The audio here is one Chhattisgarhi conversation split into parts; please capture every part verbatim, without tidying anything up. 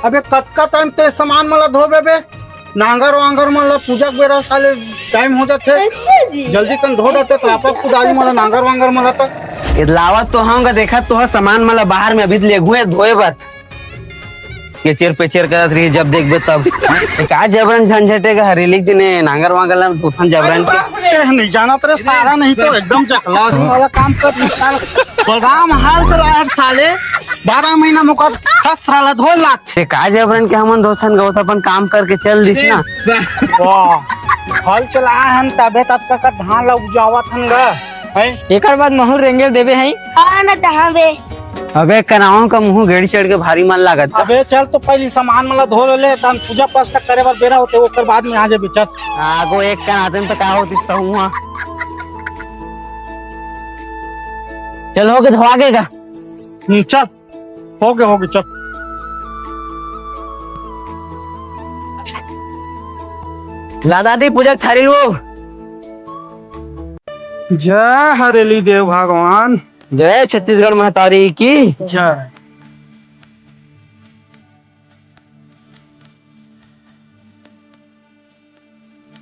अबे कतका टाइम ते सामान मन ला धोबे बे? नांगर वांगर मन ला पूजा के बेरा साले टाइम हो जाथे। अच्छा जी। जल्दी कन धो डारते, त्रापक कुदारी मन ला, नांगर वांगर मन ला तक। ए, लावत तो हंव गा, देखत तो हस सामान मन ला बाहर में अभी लेगहूं धोए बर। केचेर पेचेर करत रही, जब देखबे तब। ए, का जबरन झंझटेगा, हरेली के दिने नांगर वांगर ला धोथन जबरन के। ए, नहीं जानत रे सारा, नहीं तो एकदम चकला वाला काम कर। बलराम हाल चला हर साले, बारह महीना में ओकर ससुरा ला धो लात। ते का जबरन के हमन धोथन गा, ओ त अपन काम करके चल दिस ना। वाह, हल चलाए हन तभे तक का धान ला उपजावत हन गा, हैं? एकर बाद महूं रेंगे ल देबे हई। हाँ ना, तहाँ बे। अबे कनावा का मुंह गेड़ी चढ़ के भारी मन लागत। अबे चल तो पहली सामान मन ला धो ले, तहन पूजा पाठ तक करे बर बेरा होथे, ओकर बाद में आ जाबे, चल। आगो एक कन आते त का होतिस त हुआ। चल हो गे, धोआ गे गा। हम्म, चल। हो गे, हो गे, चल। ला दादी, पूजा के थारी लो। जय हरेली देव भगवान। जय छत्तीसगढ़ महतारी की। जय।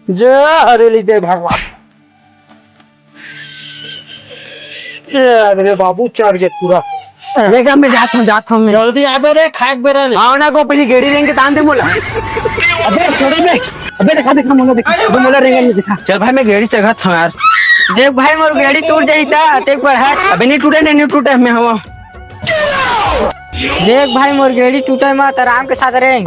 जय हरेली देव भगवान। ए, अरे बाबू, चढ़ गे पूरा। देखा, मैं जात हूँ, जात हूँ मैं। जल्दी आबे रे, खाए के बेरा ले। आओ ना, को पहली गेड़ी रेंग के तान दे मोला। अबे, छोड़ो बे। अबे, देखा, देखा, मोला देखा। अबे, मोला रेंग नहीं देखा। चल भाई, मैं गेड़ी चघत हूँ यार। देख भाई, मोर गेड़ी टूट जाही ता, तेक बढ़ा। अबे, नहीं टूटे, नहीं, नहीं टूटे, मैं हवा। देख भाई, मोर गेड़ी टूटे मत, आराम के साथ रेंग।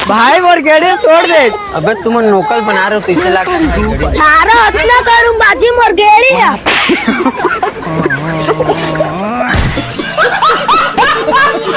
भाई, मोर गेड़ी तोड़ दे। अबे, तुम नौकर बना रहे हो, तो इसे ला के थारा अतना करूं बाजी, मोर गेड़ी है।